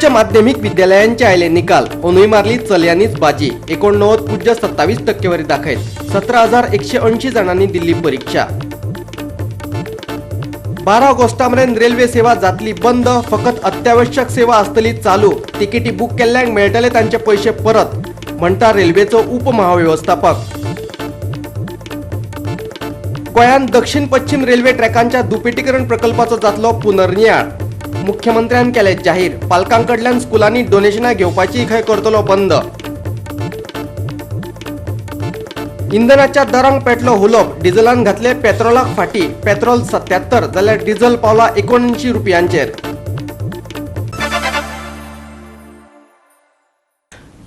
उच्च माध्यमिक विद्यालयांचे आयले निकाल. अंदूय मारली चलयांनीच बाजी. 89.27 टक्केवारी दाखयत 17,180 जाणांनी दिल्ली परीक्षा. 12 ऑगस्टा मेरेन रेल्वे सेवा जातली बंद, फकत अत्यावश्यक सेवा आसतली चालू. तिकेटी बूक केल्ल्यांक मेळटले तांचे पयशे परत, म्हणटा रेल्वेचो उपमहावेवस्थापक. गोंयांत दक्षिण पश्चिम रेल्वे ट्रॅकांच्या दुपेटीकरण प्रकल्पाचो जातलो पुनर्नियाळ. मुख्यमंत्र्यान केले जाहीर. पालकांकडल्यान स्कुलांनी डोनेशनां घेवपाची खंय करतलो बंद. इंधनाच्या दरांक पेटलो हुलोप. डिझलान घातले पेट्रोलाक फाटी. पेट्रोल 77 जाल्यार डिझल पावला 79 रुपयांचेर.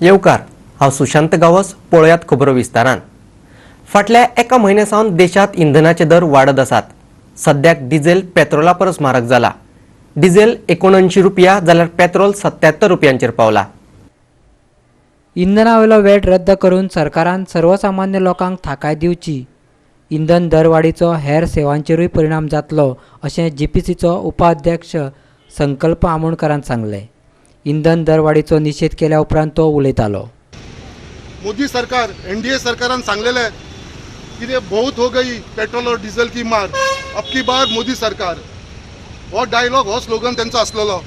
येवकार, हांव सुशांत गांवस. पळयात खबरो विस्तारान. फाटल्या एका म्हयन्या सावन देशांत इंधनाचे दर वाडत आसात. सद्याक डिझेल पेट्रोला परस म्हारग जाला. डिझेल 79 रुपया जाल्यार पेट्रोल 77 रुपयांचेर पावला. इंधनावेलो वेट रद्द करून सरकारान सर्वसामान्य लोकांक थाकाय दिवची. इंधन दरवाडीचो हेर सेवांचेरूय परिणाम जातलो अशें जीपीसीचो उपाध्यक्ष संकल्प आमोणकरान सांगलें. इंधन दरवाडीचो निशेध केल्या उपरांत तो उलयतालो. मोदी सरकार, एनडीए सरकारान सांगलेले कितें बहुत हो गई पेट्रोल और डिझेल की मार, अब की बार मोदी सरकार. हो डायलॉग, हो स्लोगन तेंचो आसलेलो.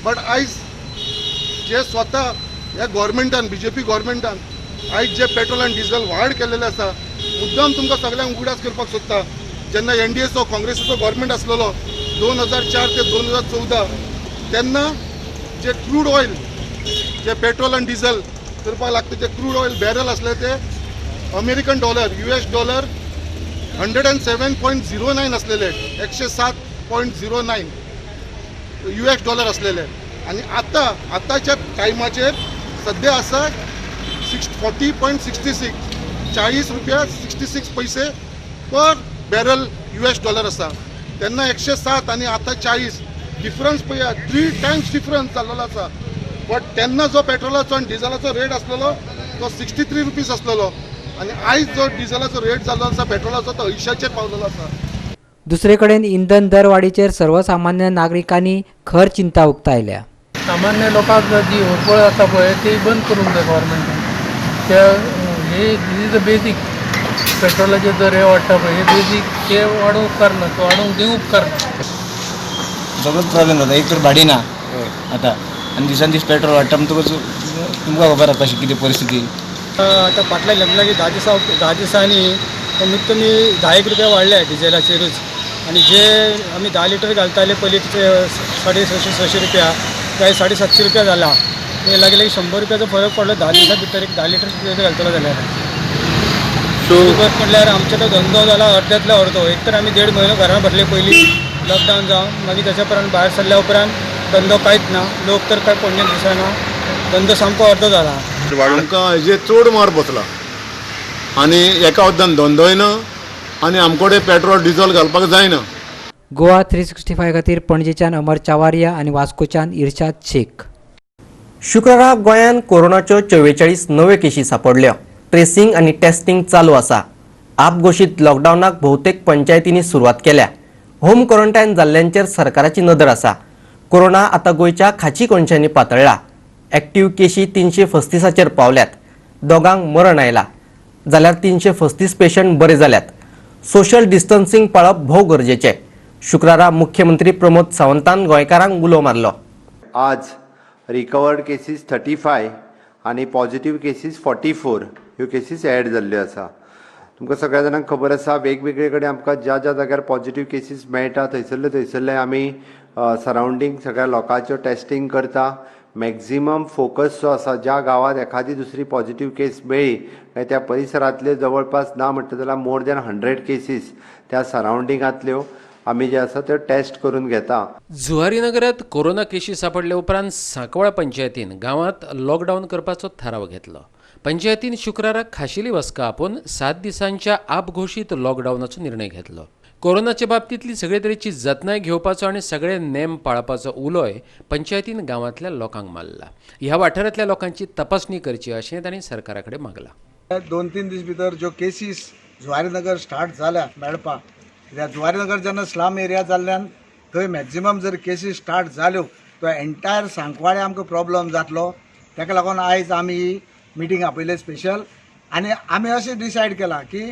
बट आयज जे स्वता ह्या गव्हर्मेंटान, बीजेपी गव्हर्मेंटान आयज जे पेट्रोल आनी डिझल वाड केलेले आसा, मुद्दाम तुमकां सगळ्यांक उगडास करपाक सोदता, जेन्ना एनडीएचो काँग्रेसीचो गव्हर्मेंट आसलेलो 2004 ते 2014, तेन्ना जे क्रूड ऑयल, जे पेट्रोल आनी डिझल करपाक लागता जे क्रूड ऑयल बॅरल आसले ते American dollar, US dollar 107.09 आसलेले, 107.09 US dollar आसलेले. आनी आतां आतांच्या टायमाचेर सद्या आसा 40.66, 40 रुपया 66 पैसे पर बॅरल US dollar आसा. तेन्ना 107 आनी आतां 40, डिफरन्स पळया, 3 टायम्स डिफरन्स जाल्लो आसा. बट तेन्ना जो पेट्रोलाचो आनी डिझलाचो रेट आसलेलो तो 63 रुपीज आसलेलो, आनी आयज जो डिझलाचो रेट जाल्लो आसा पेट्रोलाचो तो 80चेर पावलेलो आसा. दुसरे कडेन इंधन दरवाडीचेर सर्वसामान्य नागरिकांनी खर चिंता उक्तायल्या. सामान्य लोकांक जी होरपळ आसा पळय ती बंद करूंक जाय गव्हर्मेंटान. त्या हे is a basic, पेट्रोलाचे दर हे वाडटा पळय, हे बेजीक ते वाडोवंक उपकारना, तो वाडोवंक दिवंक उपकारना. सगळोच प्रॉब्लेम जाता. एक तर भाडी ना आतां, आनी दिसान दीस पेट्रोल वाडटा म्हणटकूच तुमकां खबर आसा कशी कितें परिस्थिती. आतां फाटल्या लागीं 10 दिसांनी कमीत कमी 10 रुपया वाडल्या डिझेलाचेरूच. आनी जे आमी 10 लिटर घालताले पयलीं 650 600 रुपया, काय 750 रुपया जाला. ते लागीं लागीं 100 रुपयाचो फरक पडलो 10 दिसां भितर. एक 10 लिटर डिझेल घालतलो जाल्यार सो म्हणल्यार आमचो तो धंदो जाला अर्द्यांतलो अर्दो. एक तर आमी 1.5 म्हयनो घरान भरले पयलीं लॉकडावन जावन, मागीर ताच्या उपरांत भायर सरल्या उपरांत धंदो कांयच ना. लोक तर कांय पणजे दिसना, धंदो सामको अर्दो जाला. आमकां हेजेर चड मार बसला आनी एका वद्दान धंदोय ना आनी आमकोडे पेट्रोल डिझल घालपाक जायना. गोवा 365 खातीर पणजेच्यान अमर चावारिया आनी वास्कोच्यान इर्शाद शेख. शुक्रारा गोंयांत कोरोनाच्यो 44 नव्यो केशी सापडल्यो. ट्रेसिंग आनी टेस्टिंग चालू आसा. आपघोशीत लॉकडावनाक भोवतेक पंचायतींनी सुरवात केल्या. होम क्वॉरंटायन जाल्ल्यांचेर सरकाराची नदर आसा. कोरोना आतां गोंयच्या खाची कोनशांनी पातळ्ळा. एक्टिव्ह केशी 335चेर पावल्यात. दोगांक मरण आयला जाल्यार 335 पेशंट बरे जाल्यात. सोशल डिस्टन्सिंग पाळप भोव गरजेचें. शुक्रारा मुख्यमंत्री प्रमोद सावंतान गोंयकारांक उलो मारलो. आज रिकवर्ड केसीस 35 आनी पॉझिटिव्ह केसीस 44 ह्यो केसीस एड जाल्ल्यो आसा. तुमकां सगळ्या जाणांक खबर आसा, वेगवेगळे कडेन आमकां ज्या ज्या जाग्यार पॉझिटिव्ह केसीस मेळटा थंयसरले थंयसरले आमी सरावंडींग सगळ्या लोकांच्यो टेस्टिंग करता. मॅक्झिमम फोकस जो आसा, ज्या गांवांत एखादी दुसरी पॉझिटिव्ह केस मेळ्ळी काय त्या परिसरांतले जवळपास ना म्हणटा जाल्यार मोर दॅन 100 केसीस त्या सरावंडिंगांतल्यो आमी जे आसा त्यो टेस्ट करून घेता. जुवारीनगरात कोरोना केशी सापडल्या उपरांत सांकवाळ पंचायतीन गांवांत लॉकडावन करपाचो थाराव घेतलो. पंचायतीन शुक्राराक खाशेली बसका आपोवन 7 दिसांच्या आपघोशीत लॉकडावनाचो निर्णय घेतलो. कोरोनाच्या बाबतींतली सगळे तरेची जतनाय घेवपाचो आनी सगळे नेम पाळपाचो उलोय पंचायतीन गांवांतल्या लोकांक मारला. ह्या वाठारांतल्या लोकांची तपासणी करची अशें तांणी सरकारा कडेन मागलां. 2-3 दीस भितर ज्यो केसीस जुवारीनगर स्टार्ट जाल्या मेळपाक, कित्याक जुवारीनगर जेन्ना स्लम एरिया जाल्ल्यान थंय मॅक्झिमम जर केसीस स्टार्ट जाल्यो तो एंटायर सांकवाळे आमकां प्रॉब्लम जातलो. ताका लागून आयज आमी ही मिटींग आपयले स्पेशल आनी आमी अशें डिसायड केलां की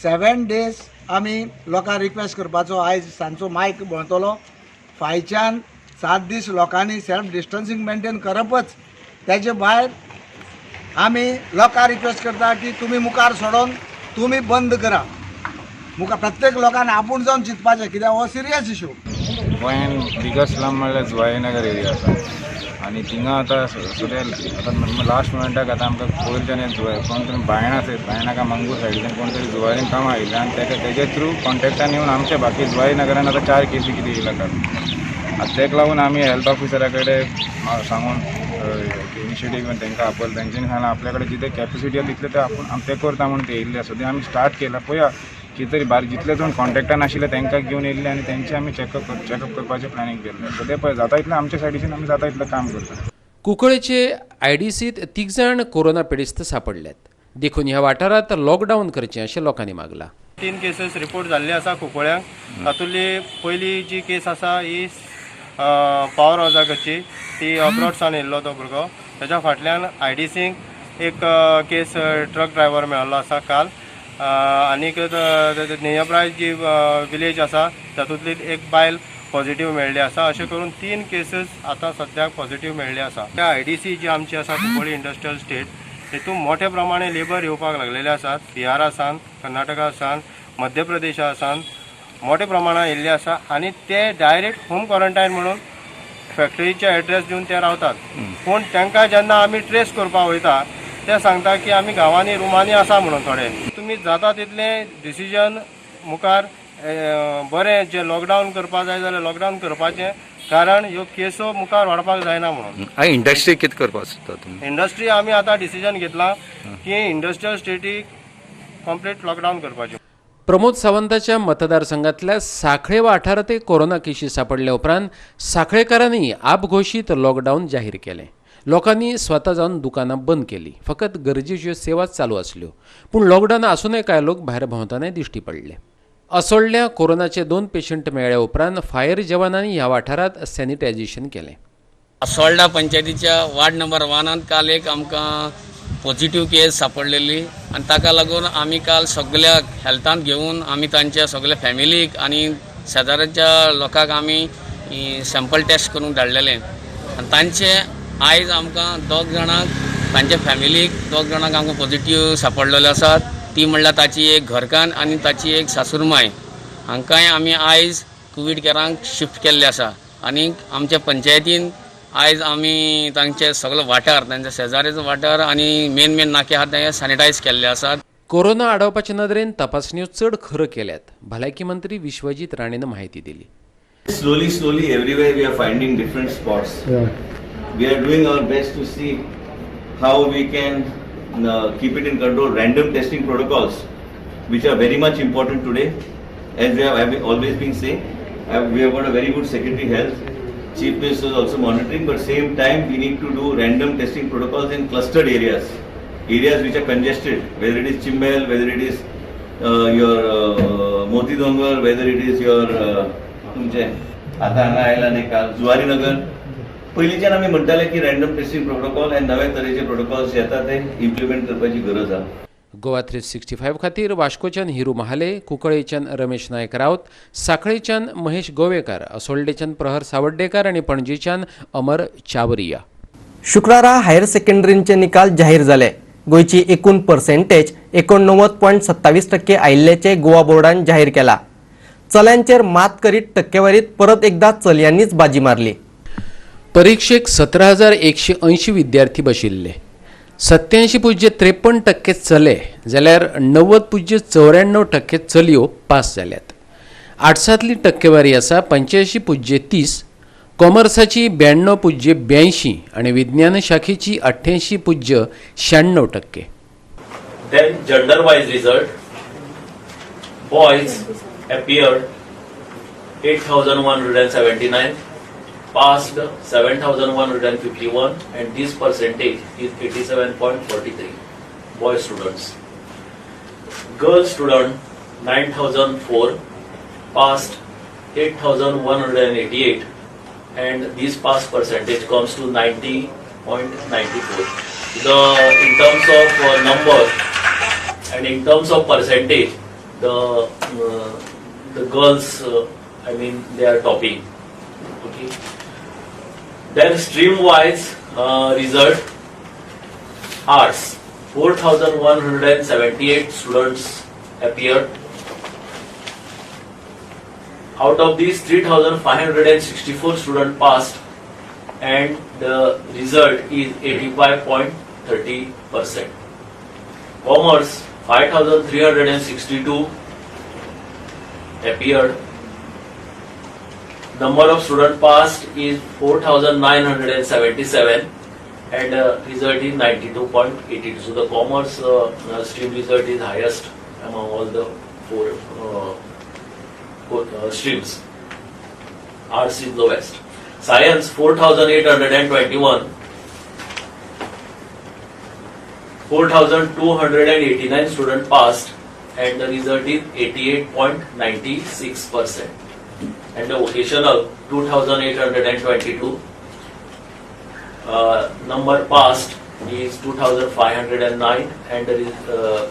7 डेज आमी लोकांक रिक्वेस्ट करपाचो. आयज सांजचो मायक भोंवतलो, फायच्यान 7 दीस लोकांनी सेल्फ डिस्टन्सींग मेंटेन करपच. तेजे भायर आमी लोकांक रिक्वेस्ट करता की तुमी मुखार सोडून तुमी बंद करा. मुखार प्रत्येक लोकांनी आपूण जावन चिंतपाचें, कित्याक हो सिरियस इशू. गोंयान बिगस्ट स्लम म्हणल्यार जुवारीनगर एरिया आसा आनी थिंगा आतां सद्या आतां लास्ट मुमेंटाक आतां आमकां पयरच्यान कोण तरी बायणा आसा, बायणा काय मंगूर सायडीच्यान कोण तरी जुवारीन कामां आयिल्ले आनी तेका तेजे थ्रू कॉन्टेक्टान येवन आमच्या बाकी जुवारीनगरान आतां 4 केसी कितें येयला काल. आतां तेका लागून आमी हेल्थ ऑफिसरा कडेन सांगून इनिशिएटीव घेवन तांकां आपयलें. तेंच्यांनी सांगलां आपल्या कडेन जितले कॅपेसिटी आसा तितले ते आपूण ते करता म्हूण ते येयल्ले आसा. सद्या आमी स्टार्ट केला, पळया कितें तरी बारीक जितले जाण कॉन्टेक्टान आशिल्ले तांकां घेवन येयल्ले आनी तेंचे आमी चॅकअप करपाचें प्लॅनिंग केल्लें. सद्या पळय जाता इतलें आमच्या सायडीच्यान आमी जाता इतलें काम करता. कुंकळेचे आयडीसीत 3 जाण कोरोना पिडेस्त सापडल्यात, देखून ह्या वाठारांत लॉकडावन करचें अशें लोकांनी मागलां. 3 केसीस रिपोर्ट जाल्ले आसा कुंकळ्यांक. तातूंतली पयली जी केस आसा ही पावर हावसा कडची, ती अब्रॉड सावन येयल्लो तो भुरगो. ताच्या फाटल्यान आयडीसीक एक केस ट्रक ड्रायव्हर मेळिल्लो आसा काल. आनीक नेयप्राय जी विलेज आसा तातूंतली एक बायल पॉझिटिव्ह मेळ्ळी आसा. अशें करून 3 केसीस आतां सद्याक पॉझिटिव्ह मेळ्ळी आसा. त्या आयडीसी जी आमची आसा कुंकळी इंडस्ट्रियल स्टेट, हेतून मोठ्या प्रमाणे लेबर येवपाक लागलेले आसात. बिहारा सावन, कर्नाटका सावन, मध्य प्रदेशा सावन मोठ्या प्रमाणात येयल्ले आसा आनी ते डायरेक्ट होम क्वॉरंटायन म्हणून फॅक्टरीचे एड्रेस दिवन ते रावतात. पूण तांकां जेन्ना आमी ट्रेस करपाक वयता ते सांगता की आमी गांवांनी रुमांनी आसा म्हणून. थोडे तुमी जाता तितलें डिसिजन मुखार बरें जे लॉकडावन करपाक जाय जाल्यार लॉकडावन करपाचें, कारण ह्यो केसो मुखार वाडपाक जायना म्हणून. इंडस्ट्री कितें करपाक सोदता तुमी? इंडस्ट्री आमी आतां डिसिजन घेतलां की इंडस्ट्रियल स्टेटीक कंप्लीट लॉकडावन करपाचें. प्रमोद सावंताच्या मतदारसंघातल्या साखळे वाठारांत कोरोना केशी सापडल्या उपरांत साखळेकारांनी आपघोशीत लॉकडावन जाहीर केलें. लोकांनी स्वता जावन दुकानां बंद केली, फकत गरजेच्यो सेवाच चालू आसल्यो. पूण लॉकडावन आसूनय कांय लोक भायर भोंवतनाय दिश्टी पडले. असोळड्या कोरोनाचे 2 पेशंट मेळ्ळ्या उपरांत फायर जवानांनी ह्या वाठारांत सॅनिटायझेशन केलें. असोळडा पंचायतीच्या वार्ड नंबर 1 काल एक आमकां पॉझिटिव्ह केस सापडलेली आनी ताका लागून आमी काल सगळ्या हेल्थान घेवन आमी तांच्या सगळ्या फॅमिलीक आनी शेजाऱ्याच्या लोकांक आमी सॅम्पल टेस्ट करूंक धाडलेले आनी तांचे आयज आमकां 2 जाणांक तांच्या फॅमिलीक 2 जाणांक आमकां पॉझिटिव्ह सापडलेले आसात. ती म्हणल्यार ताची एक घरकान्न आनी ताची एक सासूरमाय. हांकांय आमी आयज कोवीड केरांक शिफ्ट केल्ले आसा आनी आमच्या पंचायतीन आयज आमी तांचे सगळे वाठार, तांच्या शेजाऱ्याचो वाठार आनी मेन मेन नाके आहात ते सॅनिटायज केल्ले आसात. कोरोना आडावपाचे नदरेन तपासण्यो चड खर केल्यात, भलायकी मंत्री विश्वजीत राणेन म्हायती दिली. Slowly slowly everywhere we are finding different spots. We are doing our best to see how we can keep it in control. Random testing protocols, which are very much important today, as we have always been saying. We have got a very good Secretary Health, Chief Minister is also monitoring, but same time we need to do random testing protocols in clustered areas, areas which are congested, whether it is Chimbel, whether it is your Moti Dongar, whether it is your तुमचे आता हांगा आयला न्ही काल जुवारीनगर. पयलींच्यान आमी म्हणटाले की रँडम टेस्टिंग प्रोटोकॉल आनी नवे तरेचे प्रोटोकॉल्स येता ते इम्प्लिमेंट करपाची गरज आसा. गोवा 365 खातीर वास्कोच्यान हिरू महाले, कुंकळेच्यान रमेश नायक राऊत, साखळेच्यान महेश गोवेकार, असोल्डेच्यान प्रहर सावड्डेकार आनी पणजेच्यान अमर चावरिया. शुक्रारा हायर सेकंडरींचे निकाल जाहीर जाले. गोंयची एकूण पर्सेंटेज 89.27% आयिल्ल्याचें गोवा बोर्डान जाहीर केला. चल्यांचेर मात करीत टक्केवारीत परत एकदा चलयांनीच बाजी मारली. परीक्षेक 17,180 विद्यार्थी बशिल्ले. 87.53% चले जाल्यार 90.94% चलयो पास जाल्यात. आर्ट्सांतली टक्केवारी आसा 85.30, कॉमर्साची 92.82 आनी विज्ञान शाखेची 88.96%. Then gender wise result, boys appeared 8,179, passed 7,151, and this percentage is 87.43 boy students. Girl student 9,004, passed 8,188, and this pass percentage comes to 90.94. The in terms of number and in terms of percentage, the girls, I mean, they are topping. Okay. Then stream wise result, arts, 4,178 students appeared. Out of these, 3,564 students passed, and the result is 85.30%. Commerce, 5,362 appeared. Number of students passed is 4,977, and result is 92.82. So the commerce stream result is highest among all the four streams. Arts is lowest. Science, 4,821. 4,289 students passed, and the result is 88.96%. And the vocational, 2,822. Number passed is 2,509, and the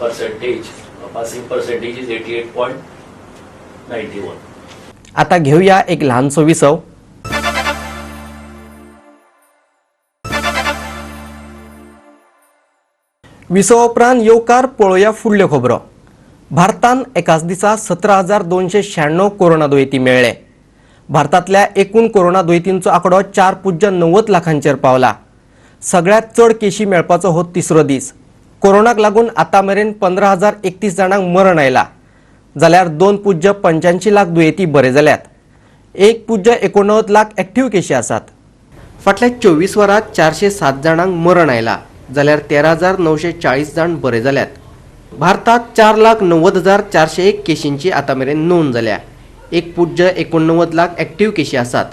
percentage, passing percentage is 88.91. आता घेऊया एक लहानसो विसव. विसवा उपरांत येवकार पळोवया फुडल्यो खबरो. भारतान एकाच दिसा 17,296 कोरोना दुयेंती मेळ्ळे. भारतांतल्या एकूण कोरोना दुयेंतींचो आंकडो 4.90 लाखांचेर पावला. सगळ्यांत चड केशी मेळपाचो हो तिसरो दीस. कोरोनाक लागून आतां मेरेन 15,031 जाणांक मरण आयला, जाल्यार 2.85 लाख दुयेंती बरे जाल्यात. 1.89 लाख एक्टिव्ह केशी आसात. फाटल्या 24 वरांत 407 जाणांक मरण आयला, जाल्यार 13,940 जाण बरे जाल्यात. भारतात 4,90,401 केशींची आतां मेरेन नोंद जाल्या. 1.89 लाख एक्टिव्ह केशी आसात.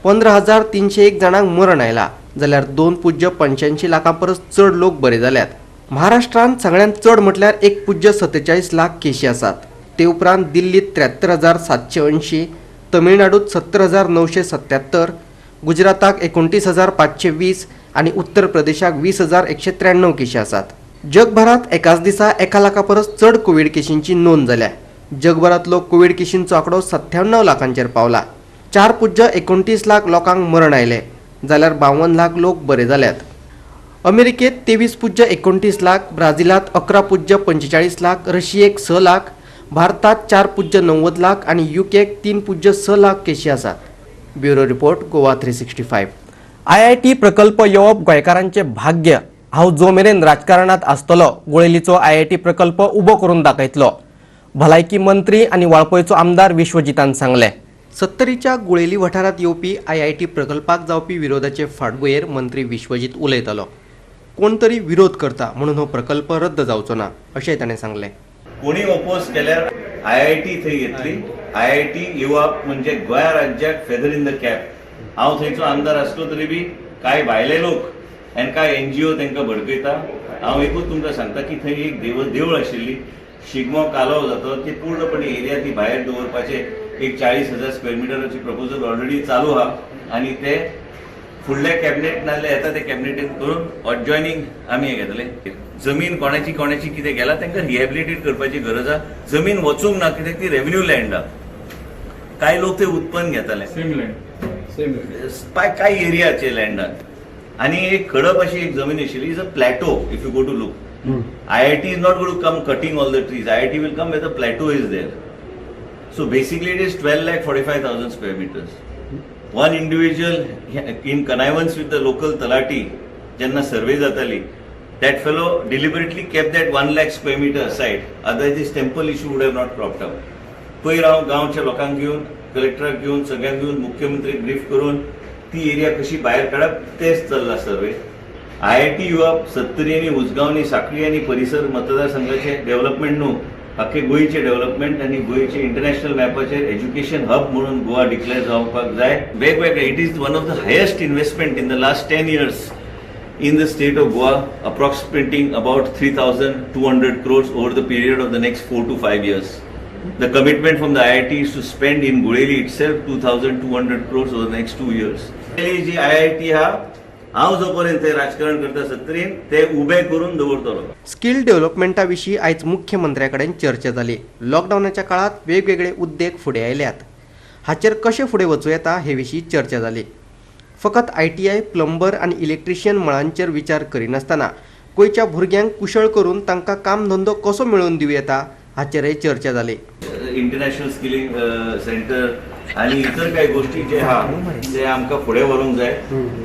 15,301 जाणांक मरण आयला, जाल्यार 2.85 लाखां परस चड लोक बरे जाल्यात. महाराष्ट्रांत सगळ्यांत चड म्हटल्यार 1.47 लाख केशी आसात. ते उपरांत दिल्लीत 73,780, तमिळनाडूत 70,977, गुजराताक 29,520 आनी उत्तर प्रदेशाक 20,193 केशी आसात. जगभरात एकाच दिसा 1 लाखा परस चड कोवीड केशींची नोंद जाल्या. जगभरांतलो कोवीड केशींचो आंकडो 97 लाखांचेर पावला. 4.29 लाख लोकांक मरण आयलें, जाल्यार 52 लाख लोक बरे जाल्यात. अमेरिकेत 23.29 लाख, ब्राझिलात 11.45 लाख, रशियेक 6 लाख, भारतात 4.90 लाख आनी युकेक 3.6 लाख केशी आसात. Bureau report, Goa 365. IIT प्रकल्प येवप गोंयकारांचें भाग्य. हांव जो मेरेन राजकारणांत आसतलो गुळेलीचो IIT प्रकल्प उबो करून दाखयतलो, भलायकी मंत्री आनी वाळपयचो आमदार विश्वजितान सांगलें. सत्तरीच्या गुळेली वाठारांत येवपी IIT प्रकल्पाक जावपी विरोधाचे फाटभुंयेर मंत्री विश्वजीत उलयतालो. कोण तरी विरोध करता म्हणून हो प्रकल्प रद्द जावचो ना अशेंय ताणें सांगलें. कोणी ओपोज केल्यार IIT थंय येतली. IIT येवप म्हणजे गोंया राज्याक फेदर इन the cap. हांव थंयचो आमदार आसलो तरी बी कांय भायले लोक आनी कांय NGO तांकां भडकयता. हांव एकूच तुमकां सांगता की थंय एक देवूळ आशिल्ली, शिगमो कालो जातो, ती पूर्णपणे एरिया ती भायर दवरपाचे एक 40,000 स्क्वेअर मिटराची प्रपोजल ऑलरेडी चालू आहा आनी ते फुडल्या कॅबिनेट नाजाल्यार येता ते कॅबिनेटीन करून अडजॉयनींग आमी हें घेतले. जमीन कोणाची कोणाची कितें गेला तांकां रिहेबिलिटेट करपाची गरज आहा. जमीन वचूंक ना कित्याक ती रेव्हेन्यू लँड आहा. कांय लोक ते उत्पन्न घेताले कांय एरियाचे लँडान. आनी एक खडप अशी एक जमीन आशिल्ली, is a plateau. If you go to look, IIT is not going to come cutting all the trees. IIT will come where the plateau is there. So basically it is 12,45,000 square meters. One individual in connivance with the local talati, jenna survey jatali, that fellow deliberately kept that 1 lakh square meter aside. Otherwise this temple issue would have not cropped up. पयर हांव गांवच्या लोकांक घेवन, कलेक्टराक घेवन, सगळ्यांक घेवन, मुख्यमंत्री brief करून ती एरिया कशी भायर काडप तेच चल्ला सर्वे. IIT येवप सत्तरी आनी उजगांव आनी साखळी आनी परिसर मतदारसंघाचे डेव्हलपमेंट न्हू, आख्खे गोंयचे डेव्हलपमेंट आनी गोंयचे इंटरनॅशनल मॅपाचेर एज्युकेशन हब म्हणून गोवा डिक्लेअर जावपाक जाय. वेगवेगळे it is one of the highest investment in the last 10 years in the state of Goa, approximating about 3,200 crores over the period of the next 4 to 5 years. The commitment from the IIT is to spend in Guleli itself 2,200 crores over the next 2 years. जी IIT हा हांव जो पर्यंत राजकारण करता सत्तरीन ते उबे करून दवरतलो. स्किल डेव्हलपमेंटा विशीं आयज मुख्यमंत्र्या कडेन चर्चा जाली. लॉकडावनाच्या काळात वेगवेगळे उद्देग फुडें आयल्यात, हाचेर कशें फुडें वचूं येता हे विशीं चर्चा जाली. फकत ITI, plumber आनी इलेक्ट्रिशियन मळांचेर विचार करिनासतना गोंयच्या भुरग्यांक कुशळ करून तांकां कामधंदो कसो मेळोवन दिवं येता हाचेरय चर्चा जाली. इंटरनॅशनल स्किलिंग सेंटर आनी इतर काही गोष्टी जे आहा ते आमकां फुडें व्हरूंक जाय.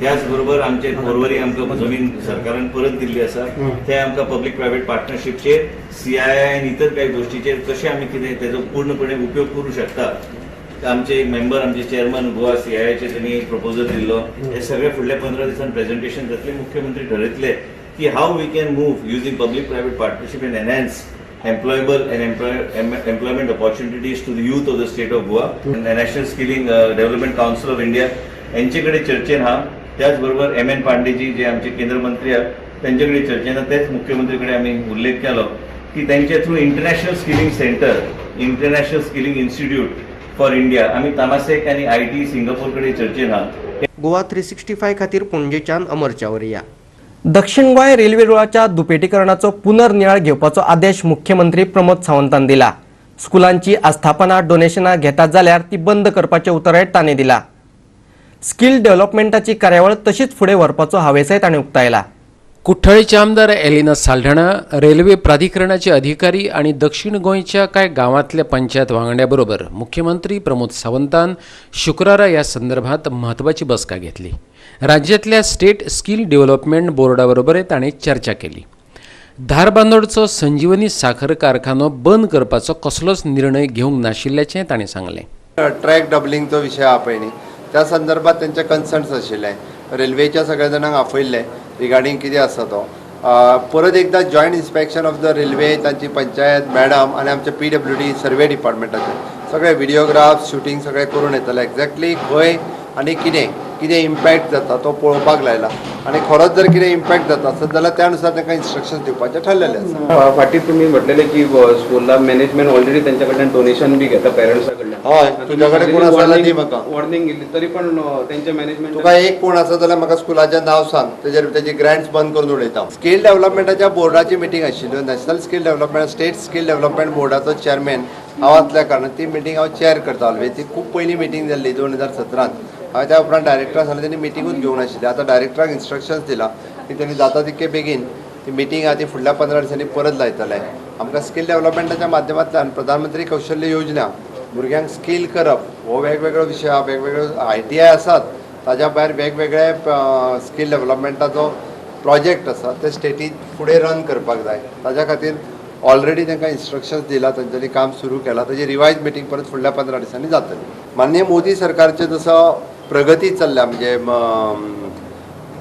त्याच बरोबर आमचे पोरवरी आमकां जमीन सरकारान परत दिल्ली आसा, ते आमकां पब्लीक प्रायवेट पार्टनरशीपचेर CII आनी इतर काही गोष्टीचेर कशें आमी कितें तेजो पूर्णपणे उपयोग करूं शकता. आमचे एक मेंबर, आमचे चेअरमन गोवा CIIचे तेणी एक प्रपोजल दिल्लो. हे सगळे फुडल्या 15 दिसांनी प्रेझेंटेशन जातले. मुख्यमंत्री ठरयतले की how we can move using public private partnership and enhance employable and employment opportunities to the youth of the state of Goa. National Skilling Development Council of India यांच्याकडे चर्चेन हा, त्याचबरोबर MN पांडेजी जे आमचे केंद्र मंत्री आहात त्यांच्याकडे चर्चेन, तेच मुख्यमंत्रीकडे आम्ही उल्लेख केलो की त्यांच्या through international skilling centre, international skilling institute for India आम्ही तामासेक आणि IT सिंगापूरकडे चर्चेन हा. गोवा 365 खातीर पणजेच्यान अमर चावरिया. दक्षिण गोंय रेल्वे रुळाच्या दुपेटीकरणाचो पुनर्नियाळ घेवपाचो आदेश मुख्यमंत्री प्रमोद सावंतान दिला. स्कुलांची आस्थापना डोनेशनां घेतात जाल्यार ती बंद करपाचें उतरय ताणें दिला. स्किल डेव्हलपमेंटाची कार्यावळ तशीच फुडें व्हरपाचो हावेसय ताणें उक्तायला. कुठ्ठाळीचे आमदार एलिना साल्ढाणा, रेल्वे प्राधिकरणाचे अधिकारी आणि दक्षिण गोंयच्या कांय गांवांतल्या पंचायत वांगड्या बरोबर मुख्यमंत्री प्रमोद सावंतान शुक्रारा ह्या संदर्भात म्हत्वाची बसका घेतली. राज्यांतल्या स्टेट स्किल डेव्हलपमेंट बोर्डा बरोबर ताणें चर्चा केली. धारबांदोडचो संजीवनी साखर कारखानो बंद करपाचो कसलोच निर्णय घेवंक नाशिल्ल्याचें ताणें सांगलें. ट्रॅक डबलिंगचो विशय आहा पळय न्ही, त्या संदर्भात तेंचे कन्सर्न्स आशिल्ले. रेल्वेच्या सगळ्या जाणांक आपयल्ले रिगार्डींग कितें आसा तो. परत एकदां joint inspection of the railway, तांची पंचायत मॅडम आनी आमचे PWD survey डिपार्टमेंटाचे सगळे व्हिडियोग्राफ शुटींग सगळें करून येतले. एक्झॅक्टली खंय आनी कितें कितें इम्पॅक्ट जाता तो पळोवपाक लायला आनी खरोच जर कितें इम्पॅक्ट जाता आसत जाल्यार त्या अनुसार तांकां इन्स्ट्रक्शन्स दिवपाचें ठरलेलें आसा. फाटीं तुमी म्हटलेलें की स्कुला मॅनेजमेंट ऑलरेडी त्यांच्या कडल्यान डोनेशन बी घेता पेरंट्सा कडल्यान. हय, तुज्या कडेन कोण आसा जाल्यार दी म्हाका. वॉर्निंग दिली तरी पण तेंच्या मॅनेजमेंट तुका एक कोण आसा जाल्यार म्हाका स्कुलाचें नांव सांग, तेजेर तेजी ग्रँट्स बंद करून उडयता. स्किल डेव्हलपमेंटाच्या बोर्डाची मिटींग आशिल्ली. National skill development, state skill development बोर्डाचो chairman हांव आसल्या कारणान ती मिटींग हांव चॅर करता ऑलवेज. ती खूब पयलीं मिटींग जाल्ली 2017. हांवें त्या उपरांत डायरेक्टराक सांगलें, तेणी मिटिंगूच घेवंक नाशिल्ली. आतां डायरेक्टराक इन्स्ट्रक्शन्स दिला की तेणी जाता तितके बेगीन ती मिटींग आहा ती फुडल्या 15 दिसांनी परत लायतले. आमकां स्किल डेव्हलपमेंटाच्या माध्यमांतल्यान प्रधानमंत्री कौशल्य योजना, भुरग्यांक स्किल करप हो वेगवेगळो विशय आहा. वेगवेगळ्यो ITI आसात, ताज्या भायर वेगवेगळे स्किल डेव्हलपमेंटाचो प्रोजेक्ट आसा ते स्टेटीन फुडें रन करपाक जाय. ताज्या खातीर ऑलरेडी तांकां इन्स्ट्रक्शन्स दिला, तांच्यांनी काम सुरू केलां. ताजी रिवायज मिटींग परत फुडल्या 15 दिसांनी जातली. माननीय मोदी सरकारचे जसो प्रगती चल्ल्या, म्हणजे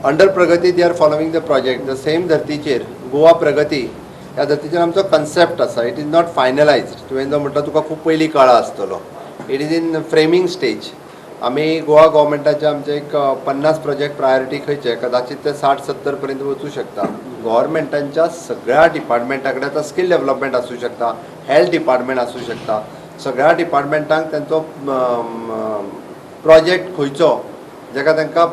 under Pragati they are following the project, the same धर्तीचेर Goa प्रगती ह्या धर्तीचेर आमचो कन्सेप्ट आसा. It is not finalised. तुवें जो म्हटलो तुका खूब पयलीं कळ्ळा आसतलो. It is in framing stage. आमी गोवा गव्हर्मेंटाचे आमचे एक 50 प्रोजेक्ट प्रायोरिटी खंयचे, कदाचित ते 60-70 पर्यंत वचूं शकता. गव्हर्मेंटांच्या सगळ्या डिपार्टमेंटा कडेन आतां स्किल डेव्हलपमेंट आसूं शकता, हेल्थ डिपार्टमेंट आसूं शकता, सगळ्या डिपार्टमेंटांक तेंचो प्रोजेक्ट खंयचो जेका तांकां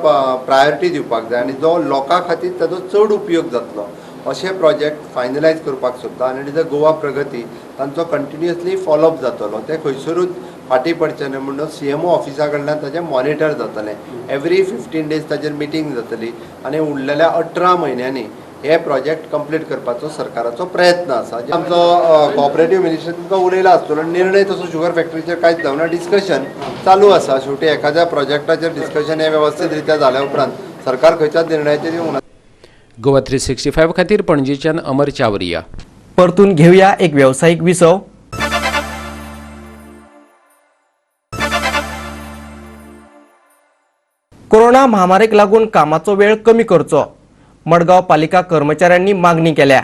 प्रायोरिटी दिवपाक जाय आनी जो लोकां खातीर ताजो चड उपयोग जातलो अशे प्रोजेक्ट फायनलायज करपाक सोदता. आनी it is a Goa Pragati तांचो कंटिन्युअसली फॉलोअप जातलो, ते खंयसरूच फाटीं पडचे न्हय म्हणून CMO ऑफिसा कडल्यान ताजें मॉनिटर जातलें. एवरी 15 डेज ताजेर मिटींग जातली आनी उरलेल्या 18 म्हयन्यांनी हे प्रोजेक्ट कंप्लीट करपाचो सरकाराचो प्रयत्न आसा. आमचो कॉपरेटीव मिनिस्टर तुमकां उलयला आसतलो. निर्णय तसो शुगर फॅक्टरीचेर कांयच जावना, डिस्कशन चालू आसा. शेवटी एखाद्या प्रोजेक्टाचेर डिस्कशन हे वेवस्थीत रित्या जाल्या उपरांत सरकार खंयच्याच निर्णयाचेर येवंक ना. गोवा 365 खातीर पणजेच्यान अमर चावरिया. परतून घेवया एक वेवसायीक विसव. कोरोना महामारीक लागून कामाचो वेळ कमी करचो, मडगांव पालिका कर्मचाऱ्यांनी मागणी केल्या.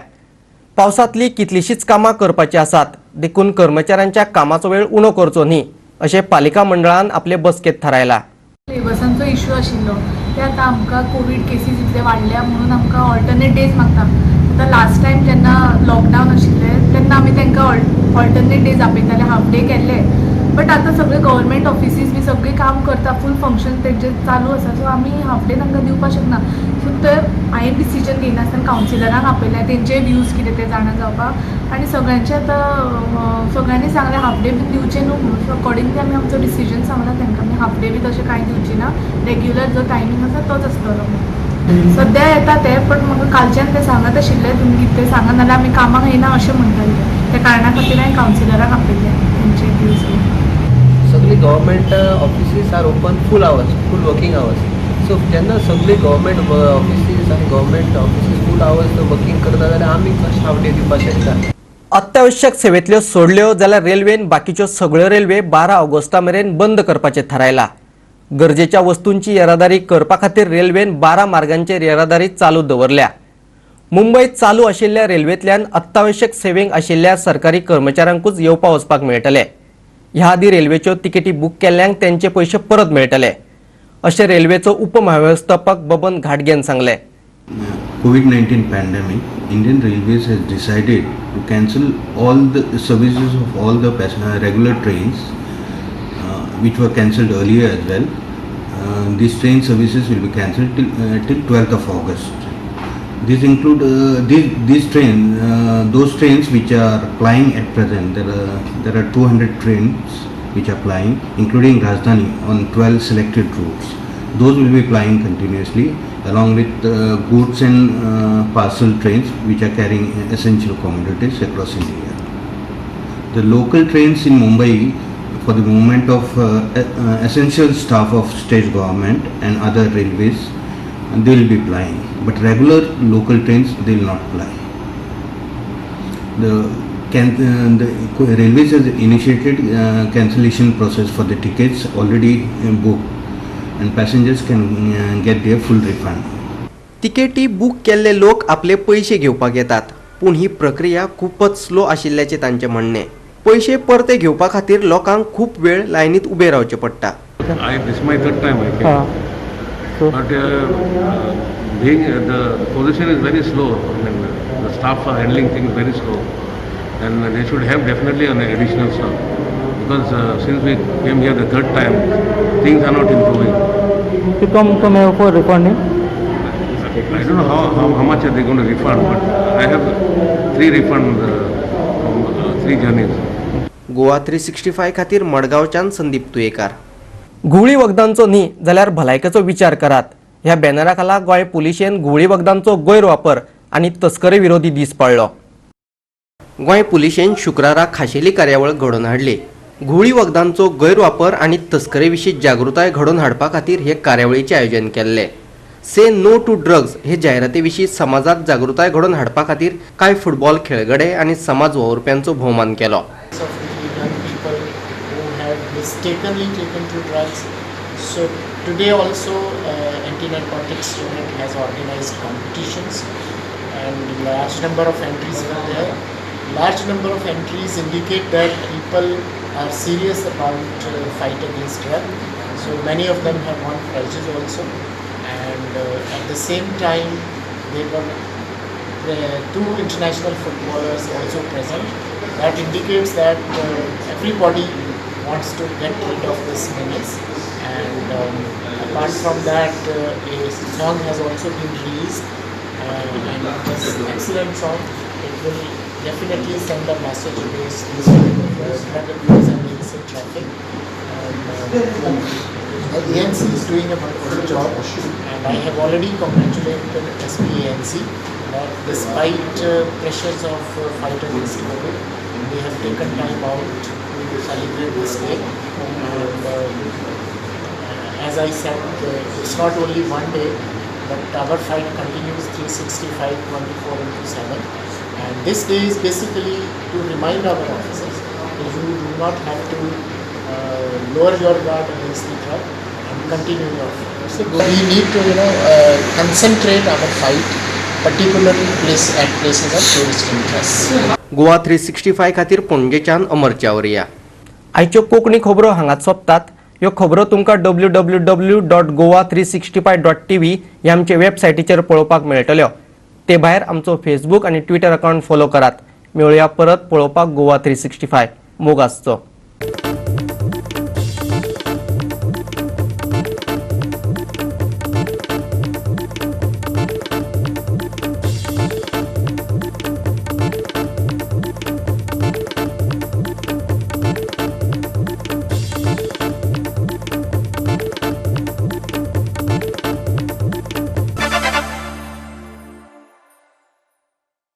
पावसांतली कितलीशीच कामां करपाची आसात, देखून कर्मचाऱ्यांच्या कामाचो वेळ उणो करचो न्ही अशें पालिका मंडळान आपले बसकेंत थारायला. लेबर्सांचो इश्यू आशिल्लो ते आतां आमकां कोवीड केसीस इतले वाडल्या म्हणून आमकां ऑल्टरनेट डेज मागता. आतां लास्ट टायम जेन्ना लॉकडावन आशिल्लें तेन्ना आमी तांकां ऑल्टरनेट डेज आपयताले, हाफ डे केल्ले, बट आतां सगळे गव्हर्मेंट ऑफिसीस बी सगळे काम करता, फूल फंक्शन तेंचे चालू आसा. सो आमी हाफ डे तांकां दिवपाक शकना. सो ते हांवें डिसिजन घेयनासतना कावन्सिलरांक आपयलें, तेंचे व्यूज कितें ते जाणा जावपाक, आनी सगळ्यांचे आतां सगळ्यांनी सांगलें हाफ डे बी दिवचे न्हू म्हणून. सो अकॉर्डिंगली आमी आमचो डिसिजन सांगला तांकां, आमी हाफ डे बी तशें कांय दिवची ना, रेग्युलर जो टायमींग आसा तोच आसतलो. सद्या येता ते, पण म्हाका कालच्यान ते सांगत आशिल्ले तुमी कितें तें सांगा, नाल्यार आमी कामाक येना अशें म्हणटाले. त्या कारणा खातीर हांवें कावन्सिलराक आपयलें तेंचे व्यूज. सगळी government offices are open full hours, full working hours. So जेन्ना सगळी गव्हर्मेंट ऑफिसीस आनी government offices full hours working करता जाल्यार आमी कशें हाफ डे दिवपाक शकता? अत्यावश्यक सेवेंतल्यो सोडल्यो जाल्यार रेल्वेन बाकीच्यो सगळ्यो रेल्वे 12 ऑगस्टा मेरेन बंद करपाचें थारायलां. गरजेच्या वस्तूंची येरादारी करपा खातीर रेल्वेन 12 मार्गांचेर येरादारी चालू दवरल्या. मुंबयत चालू आशिल्ल्या रेल्वेंतल्यान अत्यावश्यक सेवेंक आशिल्ल्या सरकारी कर्मचाऱ्यांकूच येवपा वचपाक मेळटले. ह्या आदीं रेल्वेच्यो तिकेटी बूक केल्ल्यांक तेंचे पयशे परत मेळटले अशें रेल्वेचो उपमहावेवस्थापक बबन घाटगेन सांगलें. COVID-19 pandemic, Indian Railways has decided to cancel all the services of all the regular trains which were cancelled earlier as well. These train services will be cancelled till 12th of August. These include these train, those trains which are plying at present. There are 200 trains which are plying, including Rajdhani on 12 selected routes. Those will be plying continuously, along with goods and parcel trains which are carrying essential commodities across India. The local trains in Mumbai for the movement of essential staff of state government and other railways, they will be plying, but regular local trains they will not ply. The railways has initiated cancellation process for the tickets already booked, and passengers can get their full refund. तिकेटी book केल्ले लोक आपले पैशे घेवपाक येतात, पूण ही प्रक्रिया खूपच स्लो आशिल्ल्याचें तांचें म्हणणें. पैशे परते घेवपा खातीर लोकांक खूब वेळ लायनीत उबे रावचें पडटा. This is my third time I came. But being the position is very slow. I mean, the staff are handling things very slow, and they should have definitely an additional staff, because since we came here the third time, things are not improving. You come here for refunding? I don't know how much are they going to refund, but I have 3 refunds from 3 journeys. Goa 365 खातीर मडगांवच्यान संदीप तुयेकार. घुंवळी वखदांचो न्ही जाल्यार भलायकेचो विचार करात ह्या बॅनरा खाला गोंय पुलिशेन घुंवळी वखदांचो गैरवापर आनी तस्करी विरोधी दीस पाळ्ळो. गोंय पुलिशेन शुक्रारा खाशेली कार्यावळ घडोवन हाडली. घुंवळी वखदांचो गैरवापर आनी तस्करी विशीं जागृताय घडोवन हाडपा खातीर हे कार्यावळीचें आयोजन केल्लें. से नो टू ड्रग्ज हे जायराती विशीं समाजांत जागृताय घडोवन हाडपा खातीर कांय फुटबॉल खेळगडे आनी समाज वावुरप्यांचो भोवमान केलो. Mistakenly taken to drugs. So today also anti-narcotics unit has organized competitions and large number of entries were there. Large number of entries indicate that people are serious about fight against drug. So many of them have won prizes also, and at the same time there were 2 international footballers also present. That indicates that everybody wants to get rid of this menace. And apart from that, a song has also been released, and it is an excellent song. It will definitely send a message against this drug abuse and illicit traffic. And ANC is doing a wonderful job, and I have already congratulated SP ANC that despite pressures of fight against COVID, they have taken time out to celebrate this day. And as I said, it's not only one day, but our fight continues 365, 24/7. And this day is basically to remind our officers that you do not have to lower your guard against the drug and continue your fight. So we need to, concentrate our fight, particularly at places of tourist interest. Goa 365 खातीर पणजेच्यान अमर चावरिया. आयच्यो कोंकणी खबरो हांगाच सोंपतात. ह्यो खबरो तुमकां www.goa365.tv ह्या आमचे वेबसायटीचेर पळोवपाक मेळटल्यो. ते भायर आमचो फेसबूक आनी ट्विटर अकावंट फॉलो करात. मेळुया परत पळोवपाक गोवा 365. मोग आसचो.